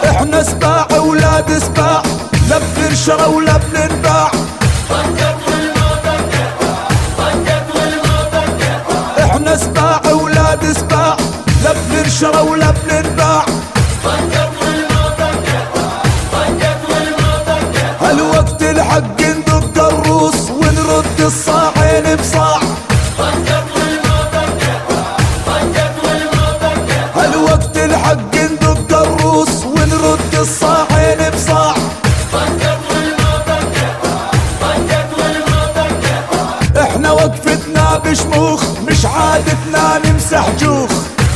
احنا سباع اولاد سباع، لا بننشرى ولا بننباع. احنا سباع اولاد سباع، لا بننشرى ولا